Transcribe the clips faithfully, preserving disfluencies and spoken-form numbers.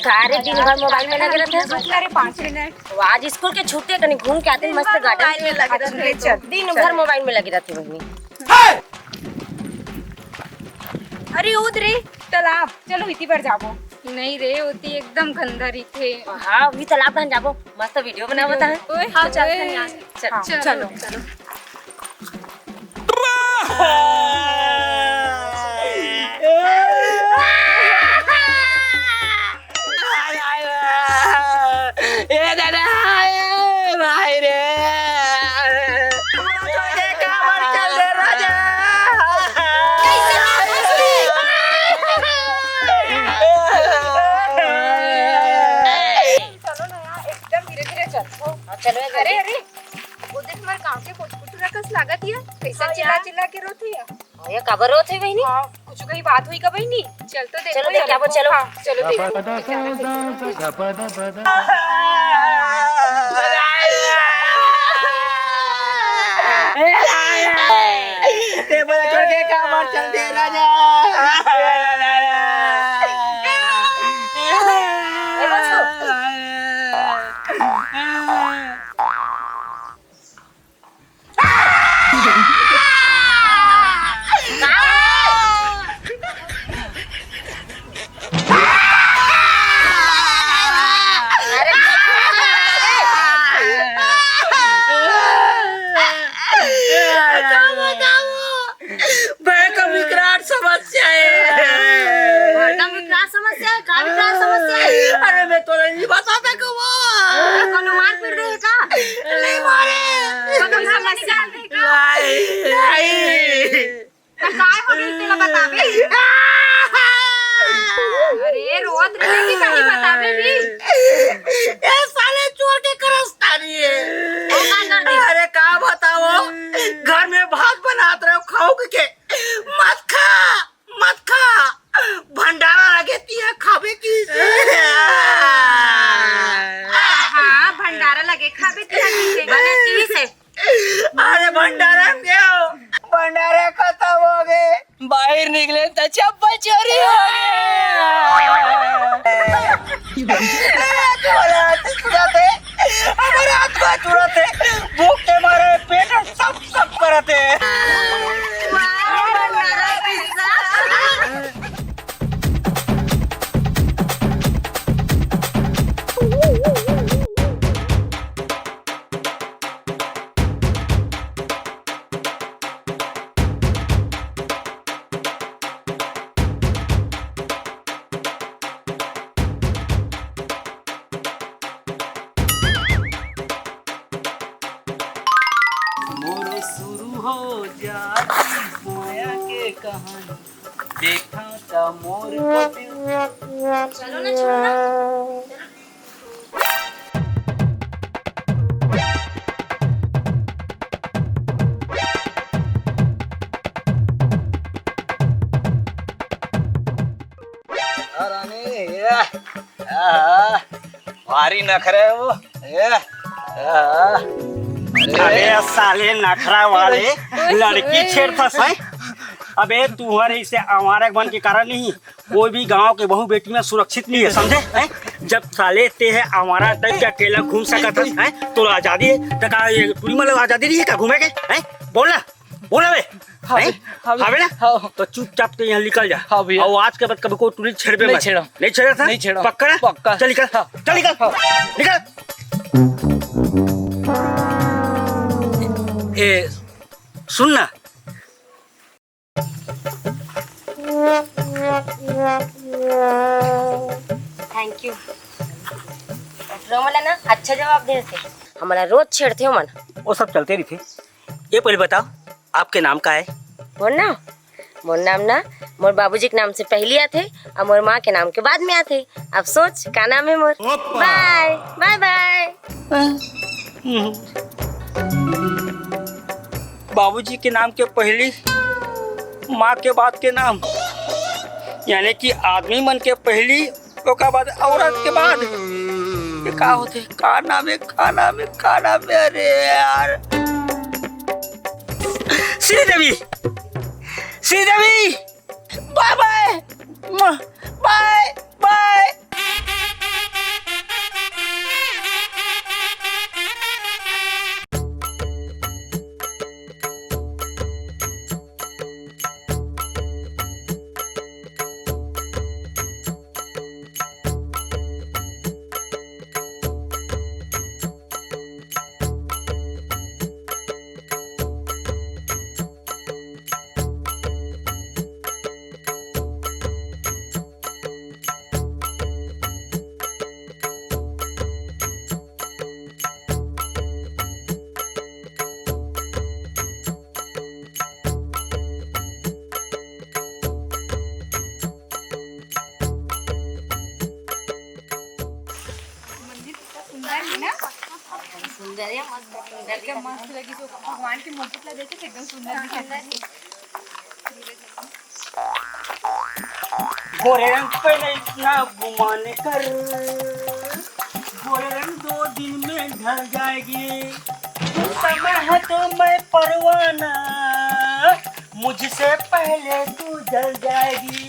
का रे, दिन भर मोबाइल में लगे रहते हैं। अरे, पाँच मिनट। वो आज स्कूल के छुट्टी है, कहीं घूम के आते हैं, मस्त गार्डन में लगे रहते हैं। चल, दिन भर मोबाइल में लगे रहते हैं बहिनी। अरे, उद रे, तालाब, चलो इति पर जाबो। नहीं रे, ओती एकदम गंदा रहिथे। हाँ, अभी तालाब डहन जाबो, मस्त वीडियो बनावत है। ओए, हाँ, चल, ओए। चल, चल। हाँ, चलो, चलो। चलो। ए दादा, ए भाई रे। तोरे काबर चल दे राजा। चलो ना यार, एकदम धीरे धीरे चल। हाँ, चलो, अरे, जल्दी। अरे, वो देख, हमारे गांव के कुछ कुछ रकस लागत है, कैसे हाँ चिल्ला यार। चिल्ला के रोत है। ये काबर रोत हे बहिनी? हाँ, कुछ कहीं बात हुई का बहिनी? चल तो देखो चलो देख के यार। आबो, चलो। हाँ, चलो देखो। ए, बोला छोड़ के काबर चल दे राजा। ए, बच्चों। बड़का विकराल समस्या है। बड़का विकराल समस्या है, का विकराल समस्या है? अरे, मैं तोला नहीं बता सकूँ वो। कोनो मार पीट रहे का? नहीं मारे। कोनो समस्या है का? नहीं, नहीं। तो काय हो गई, तेला बताबे? अरे, रोत रहे कि कहीं बताबे भी? ये साले चोर के करस्तानी है। वो का कर दे? अरे, का बताओ, घर में भात बनात रहे, खाओ के, मत खा, मत खा, भंडारा लगे तिहा खाबे की से। हाँ, भंडारा लगे खाबे तिहा की से। बने की से। अरे भंडारा के हो? भंडारा खत्म हो गए। बाहर निकले तो चप्पल चोरी हो गए। हमारा हाथ में छुरा थे, हमारा हाथ में छुरा थे, भूख के मारे पेट सब सब करते। मोरो शुरू हो जाती माया के कहानी, देखा त मोर को दिल। चलो ना, छोड़ो ना। अरे नहीं, ये, आहा, भारी नखरे है वो। ये, आहा। अबे साले नखरा वाले, लड़की छेड़थस है। अबे तुहर इसे आवारा बन के कारण नहीं, कोई भी गांव के बहू बेटी में सुरक्षित नहीं है, समझे हैं? जब साले ते है आवारा टाइप के अकेला घूम सकत है, तो आजादी है, तो का ये टुरी मतलब आजादी नहीं है क्या घूमे के? हैं? बोल ना, बोल ना बे। हाँ हैं? भैया, हाँ भैया, हाँ बे ना? हाँ। तो चुपचाप ते यहाँ निकल जा। हाँ भैया। और आज के बाद कभी कोई टुरी छेड़बे नहीं मत। छेड़ा। नहीं छेड़ा था? नहीं छेड़ा। पक्का ना? पक्का। चल निकल। हाँ। चल निकल। हाँ। निकल। ए, सुन ना। Thank you। ओमन ला ना अच्छा जवाब दे थे। हमला रोज छेड़थे ओमन। वो सब चलते रहिथे। ये पहले बताओ, आपके नाम का है? मोर नाम? मोर नाम ना मोर बाबूजी के नाम से पहली आथे और मोर माँ के नाम के बाद में आथे। अब सोच का नाम है मोर। ओप्पा। बाय, बाय बाय। बाबूजी के नाम के पहली, माँ के बाद के नाम, यानी कि आदमी मन के पहली, ओकर बाद औरत के बाद। ये का होथे? का नाम है? का नाम है? का नाम है? अरे यार, श्रीदेवी, श्रीदेवी, बाय बाय, बाय बाय। क्या मस्त लगी, तो भगवान की मूर्ति ला देखे, एकदम सुंदर दिखे। गोरे रंग पे नहीं इतना गुमान कर, गोरे रंग दो दिन में ढल जाएगी। समय है तो मैं परवाना, मुझसे पहले तू जल जाएगी।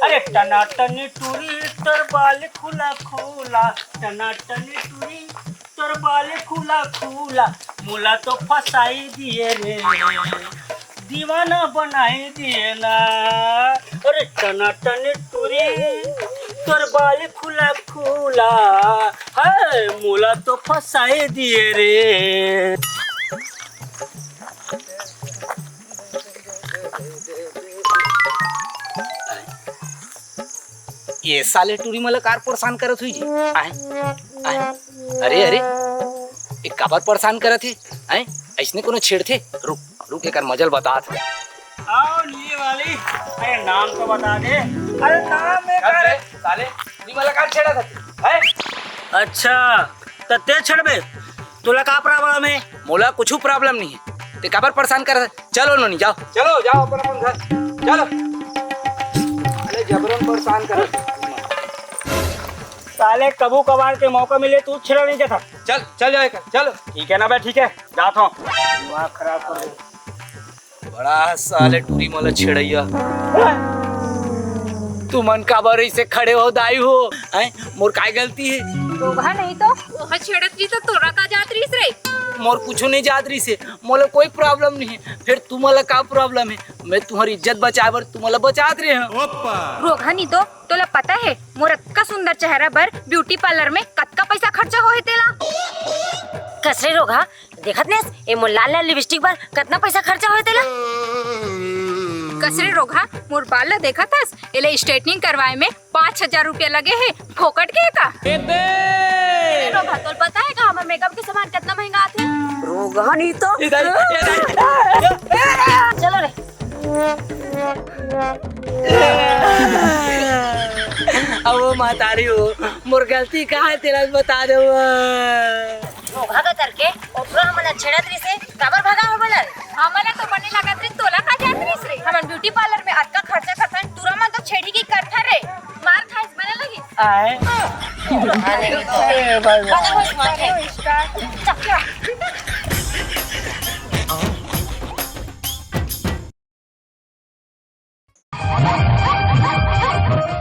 अरे टनाटनी टूरी, तोर बाल खुला खुला, टनाटनी टूरी, तोर बाल खुला खुला, मोला तो फसाई दिए रे, दीवाना बनाई दिए ना। अरे टनाटनी टूरी, तोर बाल खुला खुला, हाय मोला तो फसाई दिए रे। ये साले टूरी मोला कार परेशान करत हुई जी। आए, आए। अरे, अरे, ये काबर परेशान करत हे? आए, ऐसने कोनो छेड़थे? रुक, रुक, एकर मजल बतात हे। आओ, नीली वाली, अरे, नाम तो बता दे। अरे, नाम में चल का बे, साले, टूरी मोला कार छेड़त हे, हैं? अच्छा, त ते छेड़बे? तोला का problem हे? मोला कुछु problem नहीं हे। ते काबर परेशान करत हे? चलो नोनी, जाओ। चलो, जाओ अपन अपन घर। चलो। अरे जबरन परेशान करत हे। साले कभू कभार के मौका मिले तू छेड़ा नहीं जाता। चल, चल जाए कर, चलो। ठीक है ना बे, ठीक है, जात हूँ। दिमाग खराब कर दे। बड़ा साले टूरी मोला छेड़ैया। तुमन काबर ऐसे खड़े हो दाई हो? हैं? मोर काय गलती हे? रोगहा नहीं तो। ओहा छेड़त रही तो तोरा का जात रहीस रे? मोर कुछु नहीं जात रहीस हे, मोला कोई problem नहीं हे। फिर तुम्हाला का problem हे? मैं तुम्हारी इज्जत बचाए बर तुम्हाला बचात रहे हूँ। रोगहा नहीं तो, तोला पता हे मोर अतका सुंदर चेहरा बर beauty parlour में कतका पैसा खर्चा होहे तेला? कस रे रोगहा, देखत नेस, ए मोर लाल लाल लिपस्टिक बर कतना पैसा खर्चा होय तेला? कस रे रोगहा, मोर बाल ला देखत हस? एला स्ट्रेटनिंग करवाए में पाँच हजार रुपया लगे हे, फोकट के का? ए रोगहा, तोल पता हे का हमर मेकअप के सामान कतना महंगा आथे? रोगहा नहीं तो। चलो रे। अब वो महतारी हो, मोर गलती का हे तेला बता दे वो। रोगहा का करके, ओकरो हमन ला छेड़त रहिस हे, काबर भगा हो बोला रे? हमन ला तो बने लागत रहिस, तोला का जात रहिस रे? हमन beauty parlour में अतका खर्चा करथन, टूरा मन तो छेड़ी के करथन रे। मार खाइस बने लगी। आए। ए भाई। बने होइस मार खाइस। चल।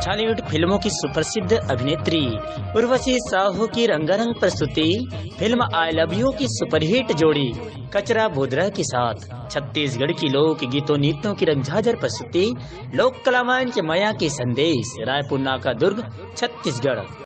छॉलीवुड फिल्मों की सुप्रसिद्ध अभिनेत्री उर्वशी साहू की रंगारंग प्रस्तुति फिल्म आई लव यू की सुपरहिट जोड़ी कचरा बोदरा के साथ छत्तीसगढ़ की लोक गीतों नृत्यों की रंगझाझर प्रस्तुति लोक कलावान के मया के संदेश। रायपुर नाका दुर्ग, छत्तीसगढ़।